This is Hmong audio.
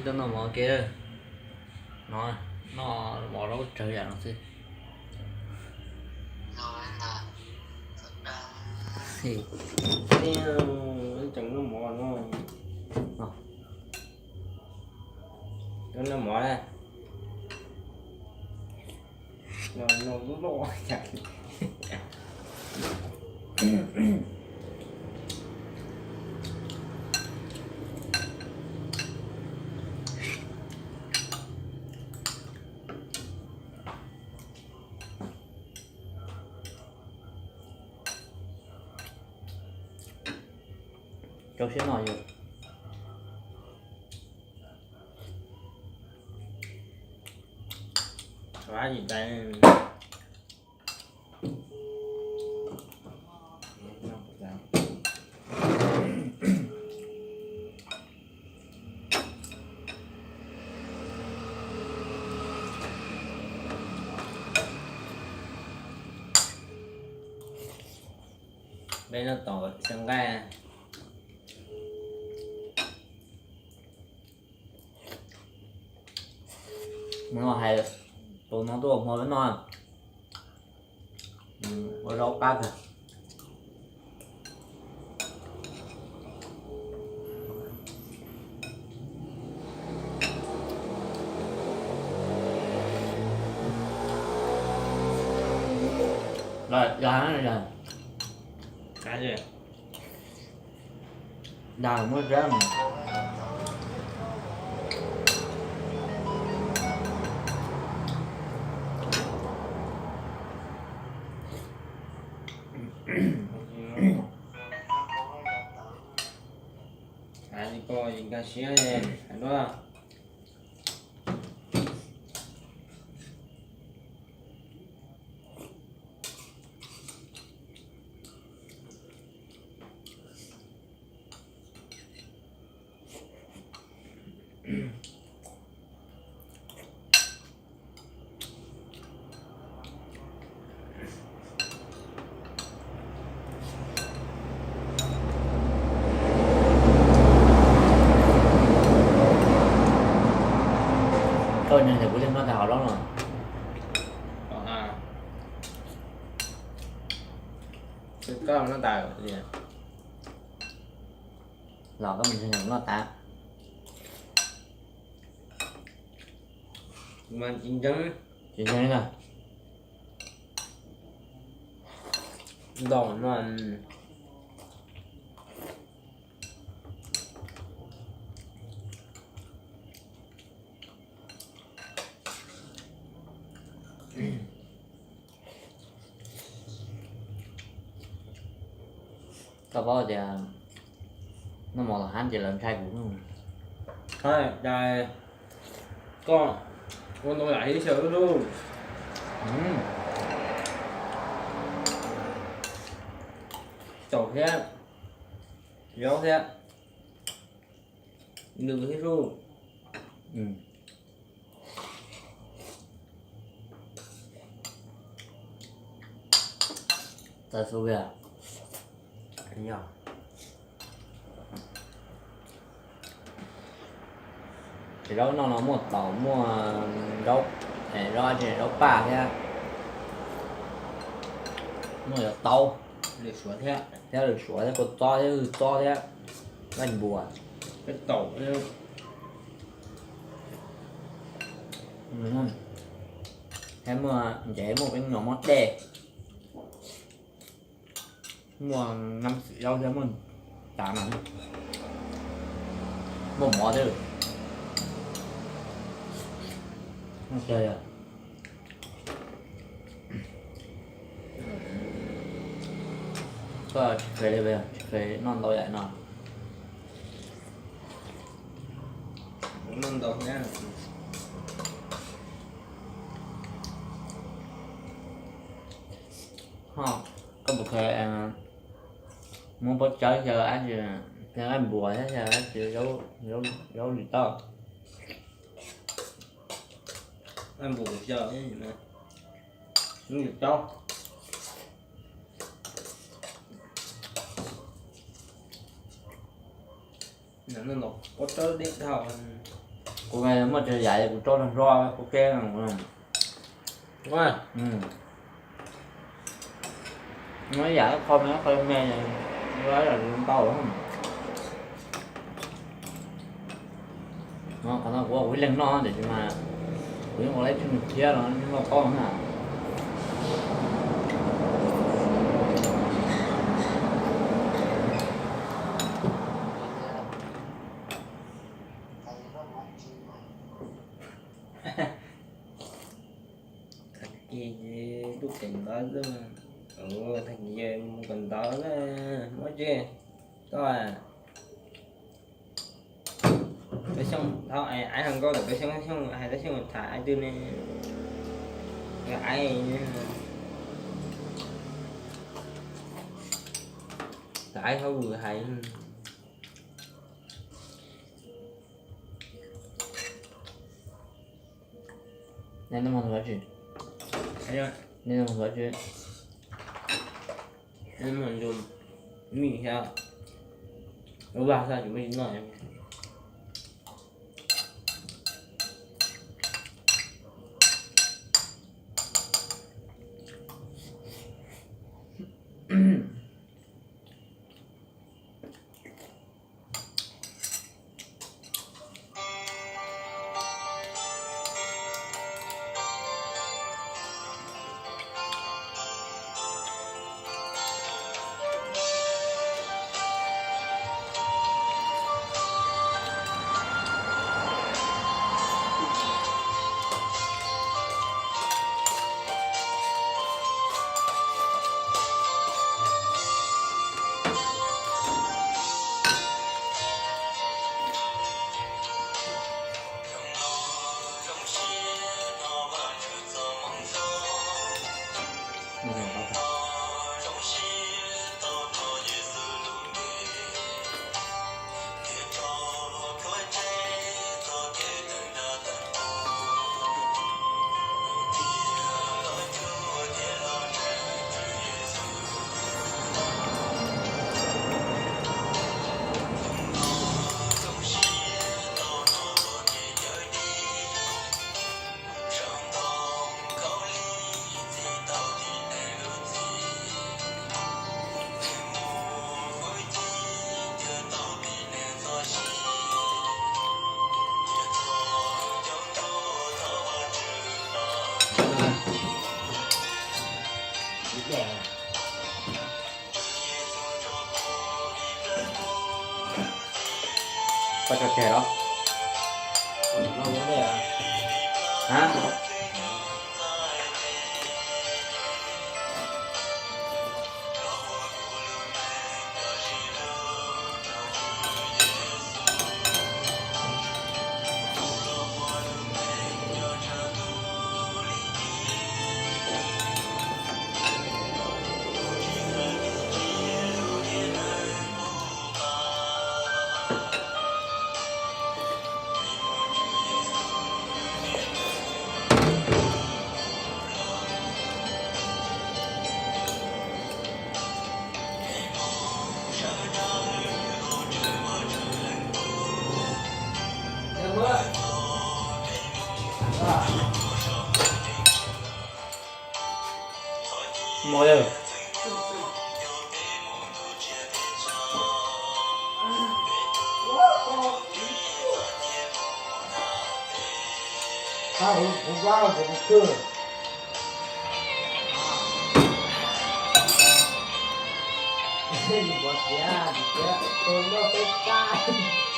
Tuaj noj mov ke, no, noj mov zaub tsawv yam no xwb. Tseem noj mov no, noj mov na. Rau siab no yus. Peb noj tom xyaw nqaij. Mus no hais tus no tuaj ua hmo peb noj, ua zaub qab kawg. Los yog, dag muab sab. Hais li ko nkag siab duab. Koj nyob ntawm kuv leej noj tas hauv lob no. Koj noj tas li. Los koj mus noj tas. Mas tsis ntseeg. Tsis ntseeg na. Ntau no. Koj paub tias noj mov los hab ces lawv ntshai kuv. Hais tias koj ua ntau yam ib xyaw lub. Tau thiab, zaub thiab, nws thiab sub. Txawj xub yog. Ces zaub noj no muaj taum, muaj zaub, zaub, zaub paj thiab, muaj cov taub, thiab lwm suav thiab, kua txob thiab, hwj txob thiab, nqaij npuas, peb taum thiab. Thiab muaj ntsev, muaj peeb nyom, muaj dej, muaj nab xim zaub thiab, muaj tas mas, muaj mov thiab. Koj tsis kheev li, tsis kheev noj ntau yam no. Noj ntau thiab. Ho, koj puas kheev muab pob tsawb xyaw dab tsi, nqaij npuas thiab xyaw dab tsi, zaub lis tauj? Nqaij npuas xyaw, zaub lis tauj. Pob tsawb deb dhau. Kuv muaj tsav yam kuv tso hlo hlo kuv ke. Muaj yam qho me qho me, ntau. Qhov no kuv ua kuv ib leeg noj tiam sis mas kuv yeej ua lawv tsheej nws khiav los noj paub na. Tag kis ces tuaj pem ntawd xwb. Tag kis mus kom ntawd na, muab tsi toj. Peb Xyooj thaub aiv hais nkauj tom peb Xyooj, Xyooj hais rau Xyooj tham aiv twg ne, aiv tom aiv hauj lwm hais. Nej noj mov ntxuav tsi? Nej noj mov ntxuav tsi? Nej noj mov ntxuav mim thiab ua vaj xwb, tsis muaj tsis noj. Koj tso tseg los? Ha? Mos yawg. Kuv vaj kuv twg. Npov tiav, tiav tus noj peb kab.